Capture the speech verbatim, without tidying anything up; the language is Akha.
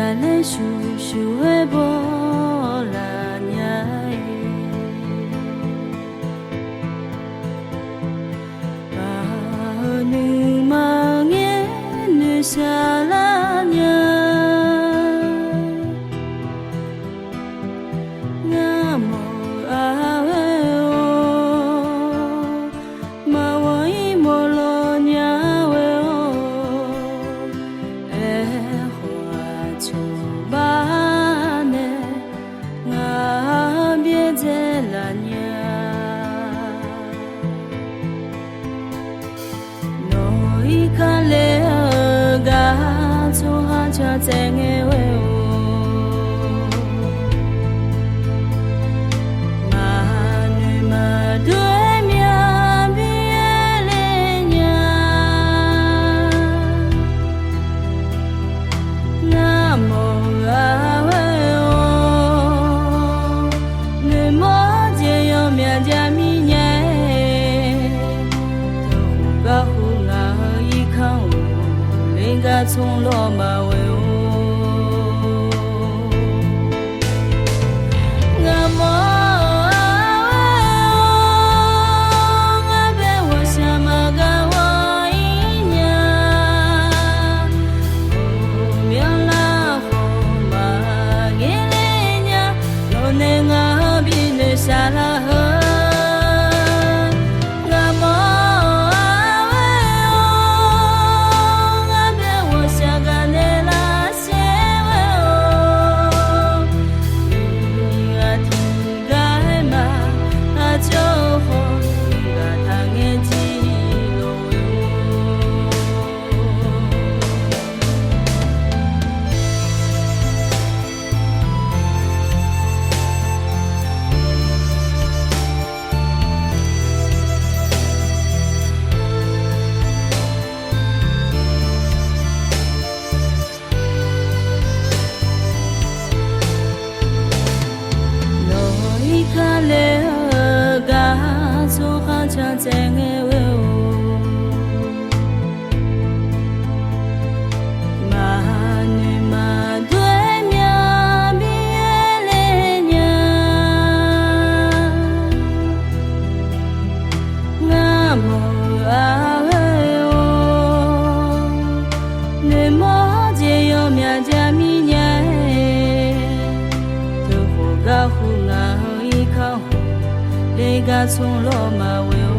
Aqlaer shuq shuq-aer baw laf nya-ir. Paq-eu nuima ngaer noeqshaq lar nya. Ngar mawq-eu aqghoer-or, maqghawq-ir mawq lawq nya ghoe-or, aerkhawf aqcawq bar nae ngaq byaerdzae laf nya. Nawq-ir kale-eu gar tsawrhaq cancaev ngae ghoe-or, maqnoeq maqdur-aer myaq byaer le nya. Ngar mawq-eu aqghoer-or, noeqmawr jeq yawmyaq ja mir nya-ir. Teukhmq garhu ngaq-euq irkanr-or, ler gar tsmr lawr maqghoe-or. Ngar mawq-eu aqghoer-or, ngar bae ghawqshaq maqgaq ghawq-ir nya. Ghawqmyanr lar khawf maqghae ler nya. Nawqnae ngaq-anr binoeq shaq lar-eu, ngar mawq-eu aqghoer-or, ngar bae ghawqshaq gaqnaeq lar shaer ghoe-or, iqghaq tiqghaq aer ma, aqcawq-eu khawf iqghaq taqngaer jir lof-eu. Nawq-ir kale-eu gar tsawrhaq cancaev ngae ghoe-or, maqnoeq maqdur-aer myaq byaer le nya. Ngar mawq-eu aqghoer-or, noeqmawr jeq yawmyaq ja mir nya-ir. Teukhmq garhu ngaq-euq irkanr-or, ler gar tsmr lawr maqghoe-or.